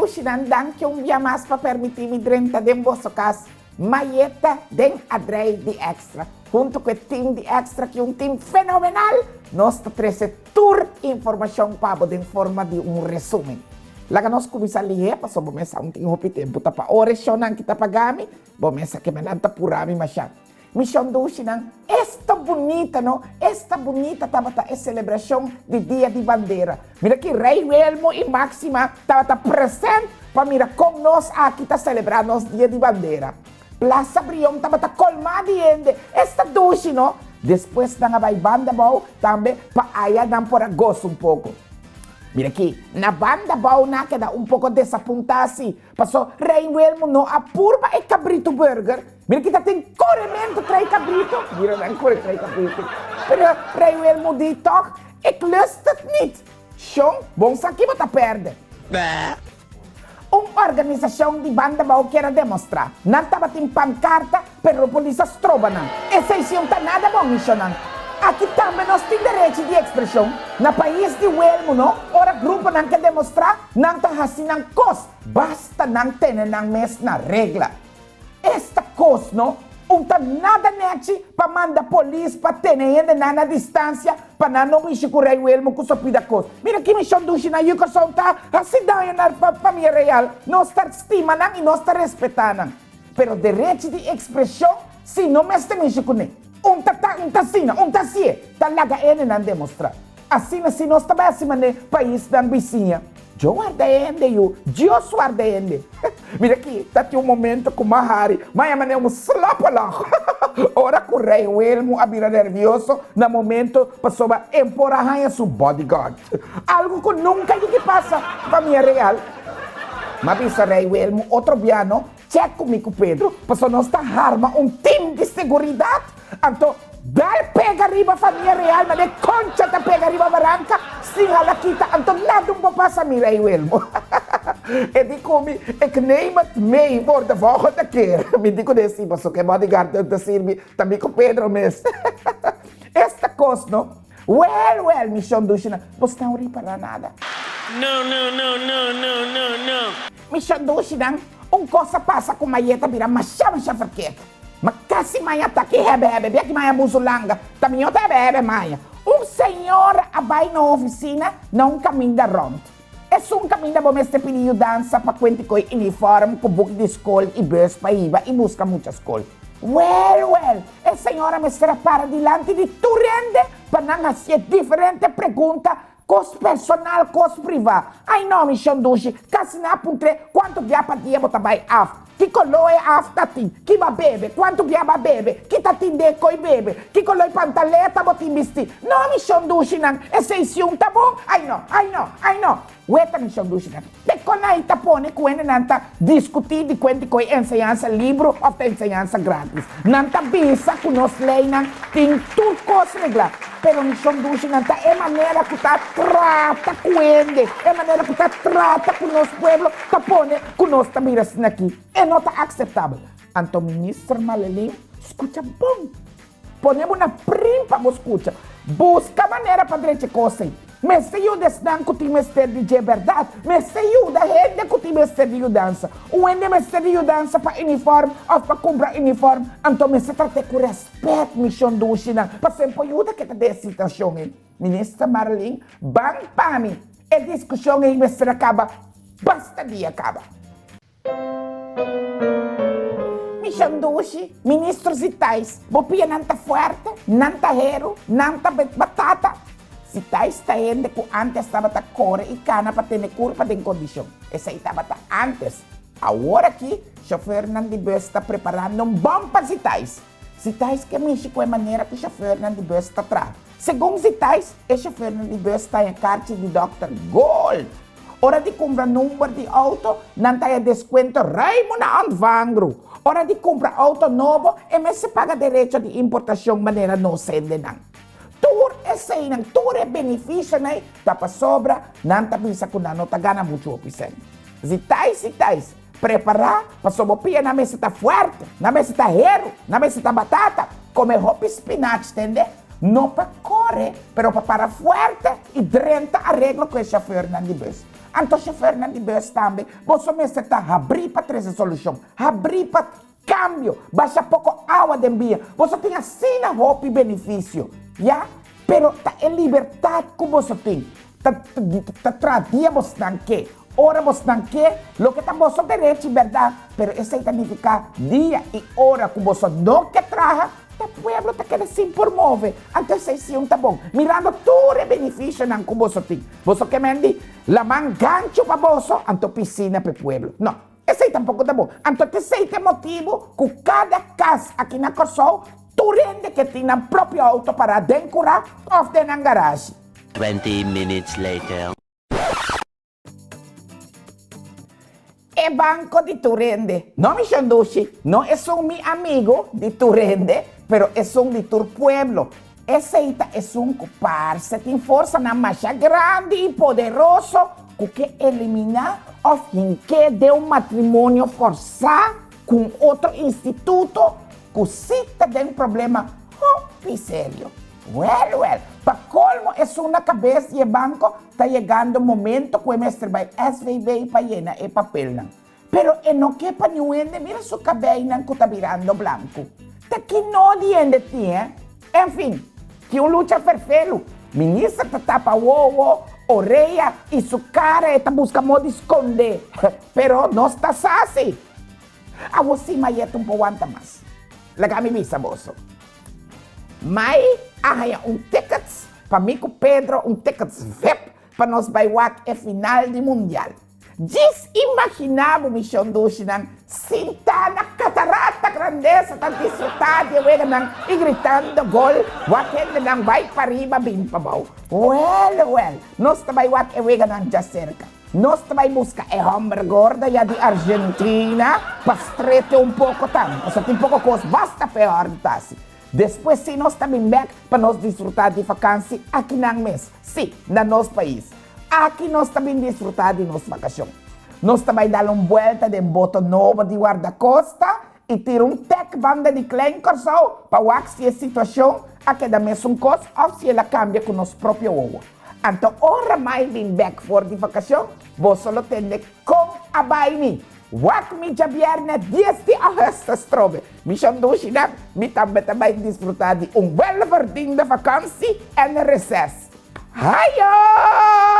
dushinan, danki un bia mas pa permití mi drenta den boso kas. Mayeta den adrei di Extra. Huntu ku e tim di Extra ki un tim fenomenal, nos ta trese tur informashon pa bo den forma di un resumen. Laga nos kuminsá lihé pasobra bo mes sa un tin hopi tempu ta pa ora e shownan ki ta paga mi, bo mes sa ke menan ta pura mi mashá. Mishon dushinan, esta bunita no, esta bunita tabata e selebrashon di Dia di Bandera. Mira ki Rei Wilmo i Maxima tabata present pa mira kon nos aki ta selebrá nos Dia di Bandera. Plaza Brion tabata kolmá di hende, esta dushi no. Despues nan a bai banda bou tambe pa aya nan por a gosa un poko. Mira ki, na banda bou nan a keda un poko desapuntá si, paso Rei Wilmo no a purba e kabritu burger. Mira ki ta tin korementu tra'i kabritu. Mira nan kore tra'i kabritu. Pero Rei Wilmo di tòg, Ik lust het niet. Shon, bon sa ki bo ta pèrdè. Un organisashon di banda bou kier a demostrá. Nan tabatin pankarta, pero polis a stroba nan. Esei si un ta nada bon, mi shonnan. Aki tambe nos tin derechi di ekspreshon. Na pais di Wilmo no, ora gruponan ke demostrá, nan ta hasi nan kos, basta nan tene nan mes na regla. Esta kos no un ta nada nechi pa manda polis pa tene hendenan na distansia pa nan no mishi ku Rei Wilmo ku so pida kos. Mira ki mishon dushi nan Yukerson ta hasi daño na famia real. Nos ta stima nan i nos ta respeta nan. Pero derechi di ekspreshon si no mester mishi kuné. Un ta ta, un ta asina, un ta asie. Ta laga hendenan demostra. Asina si nos ta bai hasi manera paisnan bisiña. Djo warda hende yu, Dios warda hende. Mira aki, ta tin un momento ku m'a hari, m'a yama ne un slapolog. Ora ku Rei Wilmo a bira nervioso na momento pasobra e por a haña su bodyguard. Algu ku nunka yigi pasa famia real. M'a bisa Rei Wilmo otro bia no, Check ku mi ku Pedro, pasobra nos ta harma un tim di seguridat. Anto dal pega riba famia real manera concha ta pega riba baranca sin hala kita, anto nada un por pasa mi Rey Wilmo. E di ku mi, Ik neem het mee voor de volgende keer. Mi di ku den si, pasobra ku e bodyguard ta sirbi ta mi ku Pedro mes. Esta kos no. Wel, wel, mi shon dushinan, bo sta un ripará nada. No, no, no, no, no, no, no. Mi shon dushinan, un kos a pasa ku Maye ta bira masha masha ferket. Ma kasi maya ta ki hebe hebe, bia ki maya busu langa, ta mihó ta hebe hebe maya. Un señora a bai na un ofisina na un kaminda rònt. Esun kaminda bo mester pidi yudansa pa kuenti koe uniform ku buki di skol i bus pa hiba i buska mucha skol. Wèl, wèl, e señora mester a para dilanti di tur hende pa nan hasié diferente pregunta, kos personal, kos privá. Ai no, mi shon dushi, kasi nan a puntr'é kuantu bia pa dia bo ta bai af, ki koló e af ta tin, ki bo a bebe, kuantu bia bo a bebe, ki ta tin den koi bebe, ki koló e pantaleta bo tin bistí. No, mi shon dushinan, esei si un ta bon? Ai no, ai no, ai no. Weta mi shon dushinan. Te kon ai ta pone ku hendenan ta diskutí di kuenti ku e enseñansa libro òf ta enseñansa grátis. Nan ta bisa ku nos leinan tin tur kos reglá, pero mi shon dushinan ta e manera ku ta trata ku hende, e manera ku ta trata ku nos pueblo ta pone ku nos ta bira asina aki. E no ta akseptabel. Anto Minister Malelin skucha bon. Pone bo na prim pa bo skucha. Buska manera pa drecha e kos ei. Mester yuda esnan ku tin mester di dje bèrdat. Mester yuda hende ku tin mester di yudansa. Un hende mester di yudansa pa unifòrm òf pa kumpra unifòrm, anto mester trat'é ku rèspèt, mishon dushinan, pa semper yuda ke ta den e situashon ei. Minister Marlin, ban pa mi, e diskushon ei mester a kaba basta dia kaba. Mishon dushi, ministro Zitais, bo pianan ta fuerte, nan ta heru, nan ta batata. Zitais ta hende ku antes tabata kore i kana pa tene kurpa den kondishon. Esei tabata antes. Awor aki, shofernan di bus ta preparando un bòm pa Zitais. Zitais ke mishi ku e manera ku shofernan di bus ta traha. Segun Zitais, e shofernan di bus ta haña karchi di dòkter Gold. Ora di kumpra number di outo, nan ta haña deskuento ruimo na ontvangru. Ora di kumpra outo nobo, e mester paga derecho di importashon manera nos hendenan. Tur eseinan, tur e benefisionan ei ta pasobra nan ta bisa ku nan no ta gana muchu hopi sèn. Zitais, zitais, prepará pasobra bo pia nan mester ta fuerte, nan mester ta heru, nan mester ta batata. Kome hopi spinach, tende? No pa kore, pero pa para fuerte i drenta areglo ku e shofèrnan di bus. Anto shofèrnan di bùs tambe, boso mester ta habrí pa trese solushon, habrí pa kambio, basha poko awa den bia. Boso tin asina hopi benefisio, ya, pero ta e libertat ku boso tin ta ta traha dia bosnan ke, ora bosnan ke, loke ta boso derechi bèrdat, pero esei ta nifiká dia i ora ku boso no ke traha, Ta pueblo ta keda sin por move, anto esei si un ta bon. Mirando tur e beneficionan cu boso tin, boso ke men di laman gancho pa boso, anto piscina pa e pueblo. No, esei tampoco ta bon. Anto t'esei ta e motibo cu cada cas aki na Corsou, tur hende ke tin nan propio auto para den cura of den nan garashi. 20 minutes later. E banco di tur hende. No mi shondushi, no esun mi amigo di tur hende, pero esun di tur pueblo. Esei ta esun ku parse tin forsanan masha grandi i poderoso ku ke eliminá òf hink'é den un matrimonio fòrsá ku un otro instituto ku sí ta den problema hopi serio. Wèl, wèl, pa kolmo esun na kabes di e banko Ta yegando momento ku e mester bai SVB pa yena e papelnan. Pero e no ke pa niun hende mira su kabeinan ku ta birando blanku. Ta ki no di hende tin, eh? En fin, ki un lucha ferfelu. Minister ta tapa wowo, orea i su kara e ta buska modo di skonde. Pero nos ta sa si. Awor si Mayet un por wanta mas. Laga mi bisa boso. Mai a haña un tickets pa mi ku Pedro, un tickets vip pa nos bai wak e final di mundial. Djis imaginá bo mishon dushinan sintá na Catarata Grandeza ta disfrutá di e weganan i gritando gol wak hendenan bai pariba bin pabou. Wèl wèl, nos ta bai wak e weganan djaserka. Nos ta bai buska e homber gordo ya di Argentina pa strete un poco tambe, pasobra tin poco cos basta peor di ta haci. Despues si nos ta bin bek pa nos disfruta di vakansi akinan mes, si, na nos pais. Aki nos ta bin disfruta di nos vacacion. Nos ta bai dal un buelta den boto nobo di Guardacosta i tira un tek banda di Klein Kòrsou pa wak si e situashon a keda mesun kos òf si el a kambia ku nos propio wowo. Anto ora mai bin bèk for di vakashon, boso lo tende kon a bai mi. Wak mi djabièrnè dies di ògùstùs trobe. Mi shondushinan, mi tambe ta bai disfrutá di un wèlverdiende vakansi en reses. Hayo!